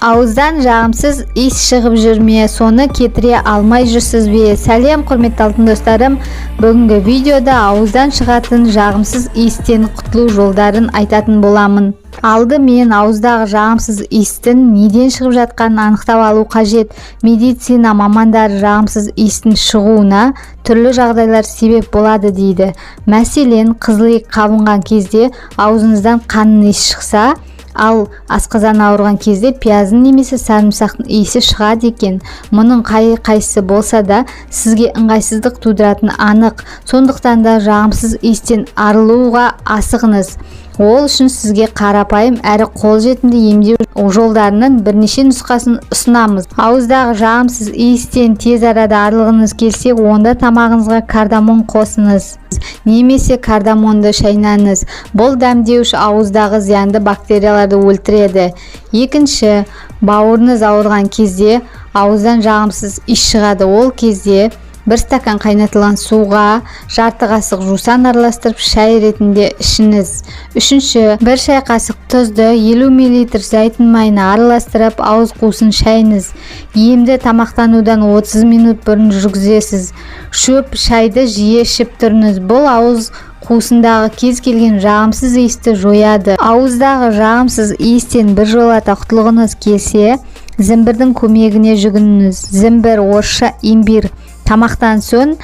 Ауыздан жағымсыз иіс шығып жүр ме, соны кетіре алмай жүрсіз бе? Сәлем, құрметті алтын достарым! Бүгінгі видеода ауыздан шығатын жағымсыз иістен құтылу жолдарын айтатын боламын. Алдымен ауыздағы жағымсыз иістің неден шығып жатқанын анықтап алу қажет. Медицина мамандары жағымсыз иістің шығуына түрлі жағдайлар себеп болады дейді. Мәселен, қызыл иек қабынған кезде аузыңыздан қанның иісі шықса, ал асқазан ауырған кезде пияздың немесе сарымсақтың иісі шығады екен. Мұның қай қайсысы болса да, сізге ыңғайсыздық тудыратыны анық. Сондықтан да жағымсыз иістен арылуға асығыңыз. Ол үшін сізге қарапайым әрі қолжетімді емдеу жолдарының бірнеше нұсқасын ұсынамыз. Ауыздағы жағымсыз иістен тез арада арылғыңыз келсе, онда тамағыңызға кардамон қосыңыз немесе кардамонды шайнаңыз. Бұл дәмдеуіш ауыздағы зиянды бактерияларды өлтіреді. Екінші, бауырыңыз ауырған кезде ауыздан жағымсыз иіс шығады. Ол кезде бір стакан қайнатылған суға жарты қасық жусан араластырып, шай ретінде ішіңіз. Үшінші, бір шай қасық тұзды 50 мл зәйтүн майына араластырып, ауыз қуысын шайыңыз. Емді тамақтанудан 30 минут бұрын жүргізесіз. Шөп шайды жиі ішіп тұрыңыз. Бұл ауыз қуысындағы кез келген жағымсыз иісті жояды. Ауыздағы жағымсыз иістен біржолата құтылғыңыз келсе, зімбірдің көмегіне жүгініңіз. Зімбір, орысша имбирь. Тамақтан соң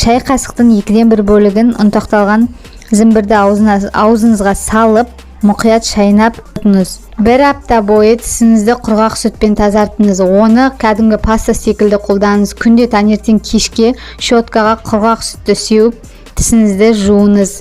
шай қасықтың екіден бір бөлігін ұнтақталған зімбірді аузыңызға салып, мұқият шайнап жұтыңыз. Бір апта бойы тісіңізді құрғақ сүтпен тазартыңыз. Оны кәдімгі паста секілді қолданыңыз. Күнде таңертең, кешке щеткаға құрғақ сүтті сеуіп, тісіңізді жуыңыз.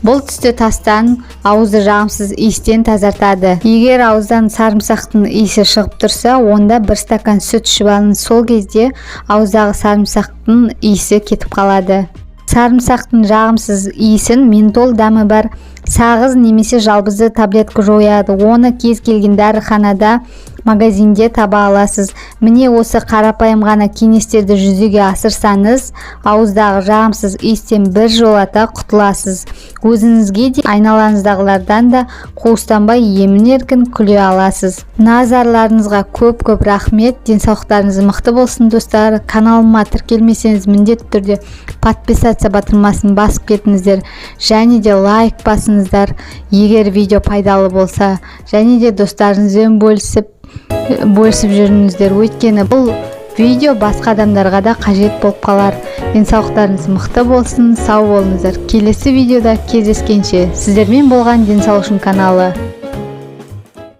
Бұл тісті тастан, ауызды жағымсыз иістен тазартады. Егер ауыздан сарымсақтың иісі шығып тұрса, онда бір стакан сүт ішіп алыңыз. Сол кезде ауыздағы сарымсақтың иісі кетіп қалады. Сарымсақтың жағымсыз иісін ментол дәмі бар сағыз немесе жалбызды таблетка жояды. Оны кез келген дәріханада, магазинде таба аласыз. Міне, осы қарапайым ғана кеңестерді жүзеге асырсаңыз, ауыздағы жағымсыз иістен біржолата құтыласыз. Өзіңізге де, айналаңыздағылардан да қуыстанбай, емін еркін күле аласыз. Назарларыңызға көп көп рахмет! Денсаулықтарыңыз мықты болсын, достар! Каналыма тіркелмесеңіз, міндетті түрде подписаться батырмасын басып кетіңіздер және де лайк басыңыздар, егер видео пайдалы болса, және де достарыңызбен бөлісіп жүріңіздер, өйткені бұл видео басқа адамдарға да қажет болып қалар. Денсаулықтарыңыз мықты болсын, сау болыңыздар! Келесі видеода кездескенше! Сіздермен болған Денсаулық үшін каналы.